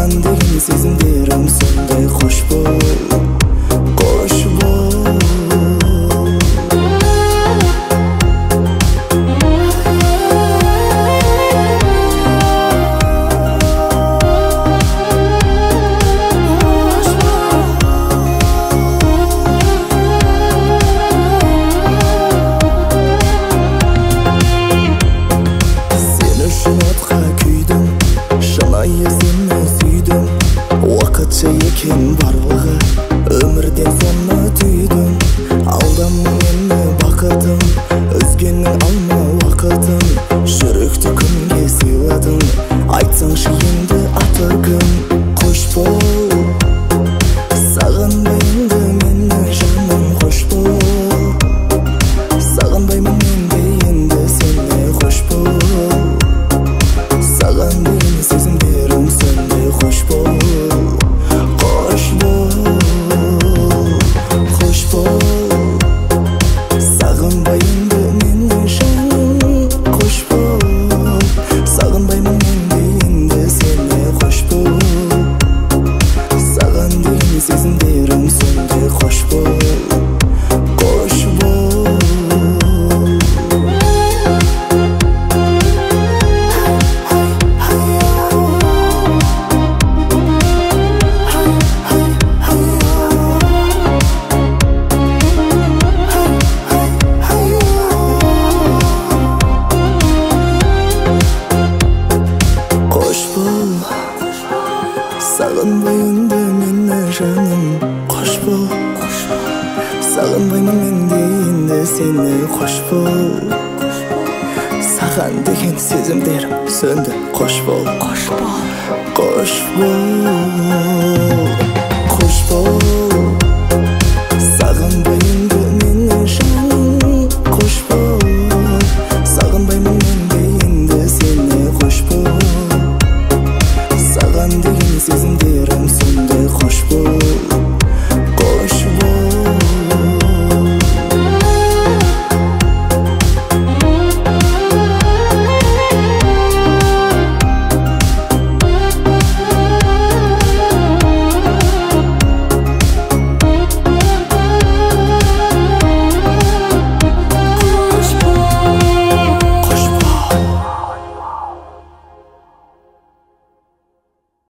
Саған деген сезімдерім сөнді, қош бол, қош бол. Шынайы сені сүйдім, уақытша екен барлығы, өмірден соны түйдім. Алдама мені бақытым, өзгенің алма уақытын. Жүректі кімге сыйладың, айтсаңшы енді аты кім? Қош бол, сағынба енді мені жаным, қош бол. Сағынбаймын мен де енді сені, қош бол. Саған деген сезімдерім сөнді, қош бол, қош бол, қош бол. Сағынба енді мені жаным, қош бол. Сағынбаймын мен де енді сені, қош бол. Саған деген сезімдерім сөнді, қош бол, қош бол. Қош бол, сағынба енді мені жаным, қош бол. Сағынбаймын мен де енді сені, қош бол. Саған деген сезімдерім сөнді, қош бол, қош бол, қош бол, қош бол. Сағынба енді мені жаным, қош бол. Сағынбаймын мен де енді сені, қош бол. Саған деген сезімдерім сөнді, қош бол.